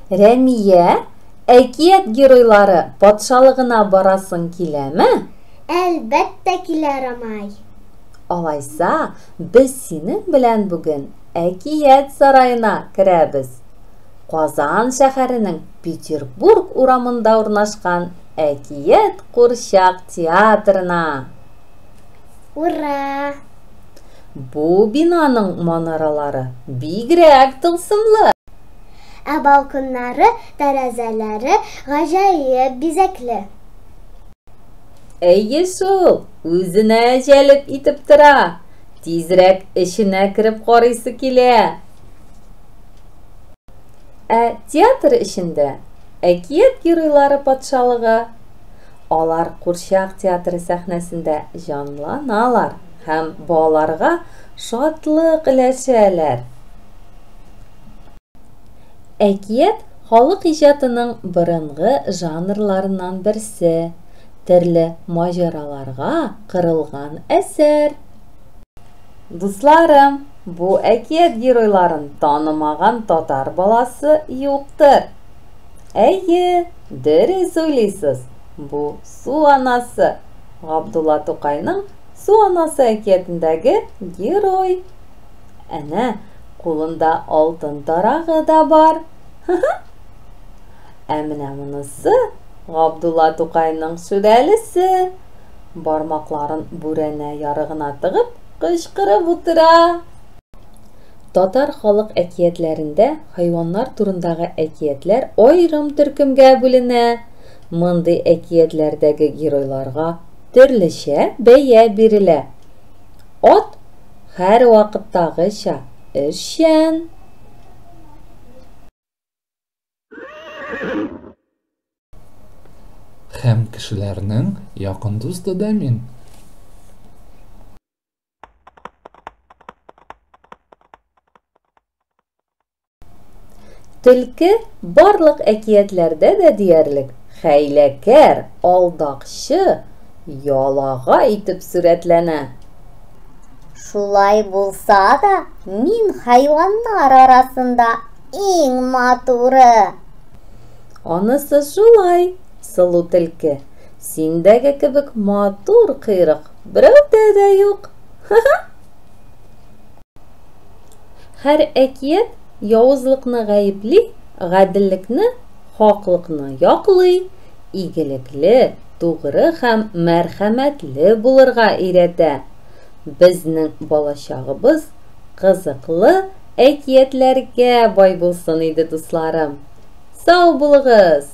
Рәмия, әкият геройлары патшалыгына барасың киләме? Әлбәттә килә, Рамай. Алайса, без синең белән бүген әкият сараена керәбез. Казан шәһәренең Петербург урамында урнашкан Әкият курчак театрына! Ура! Бу бинаның манаралары бигрәк тылсымлы! Ә балконнары, тәрәзәләре гаҗәеп бизәкле. Әйе шул, үзенә җәлеп итеп тора. Тизрәк эченә кереп карыйсы килә. Ә театр эчендә әкият геройлары патшалыгы. Алар курчак театры сәхнәсендә җанланалар һәм балаларга шатлык өләшәләр. Әкият халык иҗатының борынгы жанрларыннан берсе, төрле маҗараларга корылган әсәр. Дусларым, бу әкият геройларын танымаган татар баласы юктыр. Әйе, дөрес уйлыйсыз, бу Су анасы, Габдулла Тукайның Су анасы әкиятендәге герой. Әнә, кулында алтын тарагы да бар. Ә менә монысы Габдулла Тукайның Шүрәлесе. Бармакларын бүрәнә ярыгына тыгып, кычкырып утыра. Татар халык әкиятләрендә хайваннар турындагы әкиятләр аерым төркемгә бүленә. Мондый әкиятләрдәге геройларга төрлечә бәя бирелә. Ат һәрвакыттагыча эшчән. Һәм кешеләрнең якын дусты да мин. Төлке барлык әкиятләрдә дә диярлек хәйләкәр, алдакчы, ялага итеп сурәтләнә. Шулай булса да, мин хайваннар арасында иң матуры. Анысы шулай, сылу төлке. Синдәге кебек матур койрык берәүдә дә юк. Ха-ха! Һәр әкият явызлыкны гаепли, гаделлекне, хаклыкны яклый, игелекле, тугры һәм мәрхәмәтле булырга өйрәтә. Безнең балачагыбыз кызыклы әкиятләргә бай булсын иде, дусларым. Сау булыгыз!